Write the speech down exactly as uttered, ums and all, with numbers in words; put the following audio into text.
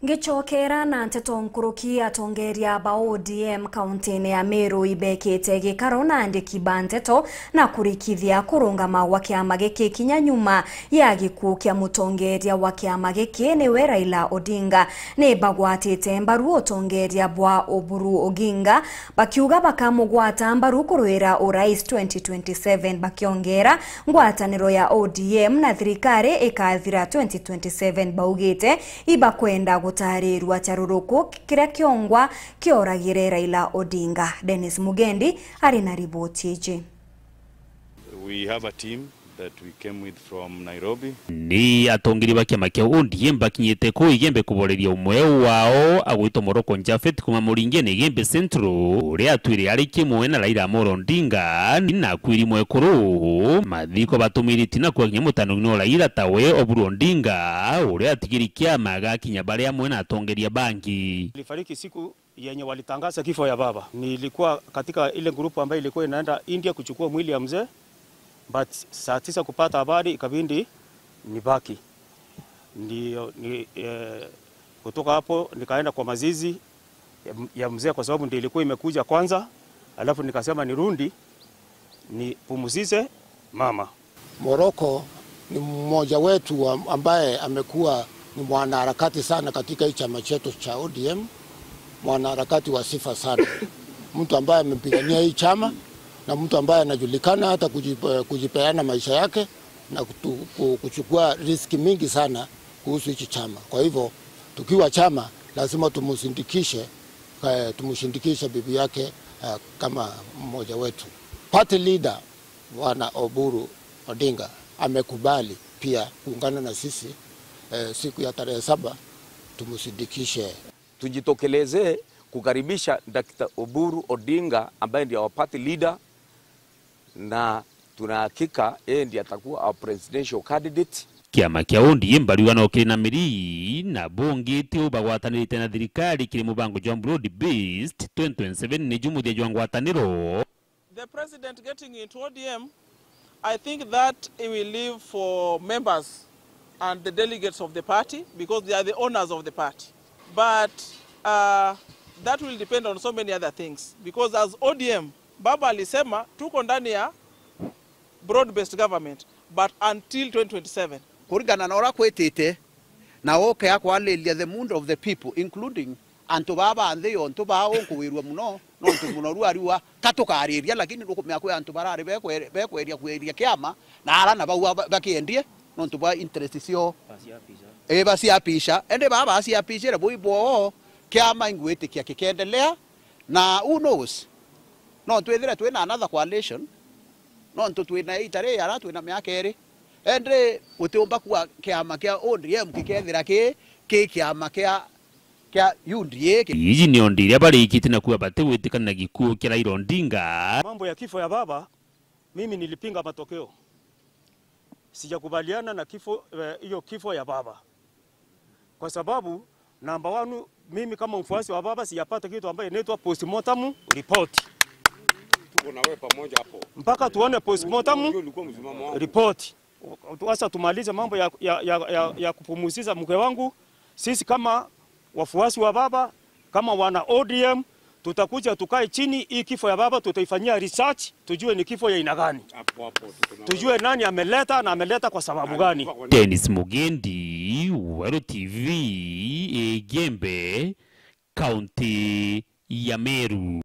Ngicokera na nteto nkuruki, atongeria ba O D M kauntiine ya Meru ibekite gikaro na andiki ba nteto na kurikithia kurungama gwa kiama giki kinya nyuma ya gikuu kia mutongeria wa kiama giki niwe Raila Odinga. Ni bagwatite mbaru utongeria bwa Oburu Oginga, bakiuga bakamugwata mbaru kurwira urais twenty twenty-seven, bakiongera ngwataniro ya O D M na thirikari ikathira twenty twenty-seven. Baugite ibakwenda gutarirua caruruku kiria kiongwa kioragire Raila Odinga. Dennis Mugendi ari na riboti iji. We have a team that we came with from Nairobi. Ni atongeria ba kiama kia O D M bakinyite kuu Igembe kuboreria umwe wao agwitwa Moroko Japhet kuma Muringene, Igembe Central, uria atwire ari kimwe na Raila Amolo Odinga na akwiri mwekuru. Mathiko batumiritie na kuakinya mutano no Raila tawe Oburu Odinga, uria atigiri kiama agakinya bari amwe na atongeria bangi. Alifariki siku yenye walitangaza kifo ya baba. Nilikuwa katika ile grupu ambayo ilikuwa inaenda India kuchukua mwili ya mzee, but saa tisa kupata habari ikabidi nibaki. Ndio ni, eh, kutoka hapo nikaenda kwa mazizi ya, ya mzee kwa sababu ndio ilikuwa imekuja kwanza, alafu nikasema nirudi nipumzishe mama. Moroko ni mmoja wetu wa, ambaye amekuwa ni mwanaharakati sana katika hii chama chetu cha O D M, mwanaharakati wa sifa sana, mtu ambaye amepigania hii chama na mtu ambaye anajulikana hata kujipe-, kujipeana maisha yake na kutu-, ku-, kuchukua riski mingi sana kuhusu hichi chama. Kwa hivyo tukiwa chama lazima tumusindikishe, eh, tumshindikishe bibi yake, eh, kama mmoja wetu. Party leader Bwana Oburu Odinga amekubali pia kuungana na sisi, eh, siku ya tarehe saba tumsindikishe. Tujitokeleze kukaribisha Doctor Oburu Odinga ambaye ndiye our party leader, na tuna hakika yeye ndiye atakuwa our presidential candidate. Kiama kia O D M bariuga no kiri na miri na bongite u bagwatanirite na thirikari kiri mubango jwa broad based twenty twenty-seven ni ju muthia jwa ngwataniro. The president getting into O D M, I think that it will leave for members and the delegates of the party because they are the owners of the party. But, uh, that will depend on so many other things because as O D M, Baba alisema tuko ndani ya broad-based government, but until twenty twenty-seven. Kuringana na uria kwitite, na uke akwariria the mood of the people, including antu baa ba nthi yontu baa unkuwirua muno, nontu muno rua ariua ka tukariria, lakini nukumenya kwi antu barari bekwe-, bekweria kweria kiama, na ara na bau ba-, bakiendie, nontu bwa interest cio. Ii, baciapisha. Indi baa baciapishire bui bwoo, kiama ingwitikia kikendelea, na who knows? No twithire twina another coalition, nontu twina itari ara twina miaka iri. Indi gutiumba kuwa kiama kia O D M gikethira ki, ki kiama kia, kia U D A ki. Iji ni ondi iria barikite na kuuga batigwitikana na gikuu kia Raila Odinga. Mambo ya kifo ya baba, mimi nilipinga matokeo. Sijakubaliana na kifo, eh, hiyo kifo ya baba. Kwa sababu, number one, mimi kama mfuasi wa baba sijapata kitu ambayo inaitwa postmortem report. Tuko na wewe pamoja hapo. Mpaka tuone postmortem report. Unajua ulikuwa msimamo wangu. Sasa tumalize mambo ya, ya, ya, ya, ya kupumzisha mke wangu. Sisi kama wafuasi wa baba, kama wana O D M, tutakuja tukae chini, hii kifo ya baba tutaifanyia research, tujue ni kifo ya aina gani. Hapo, hapo, tuko na wewe. Tujue nani ameleta na ameleta kwa sababu gani. Dennis Mugendi, Weru T V, Igembe, kaunti ya Meru.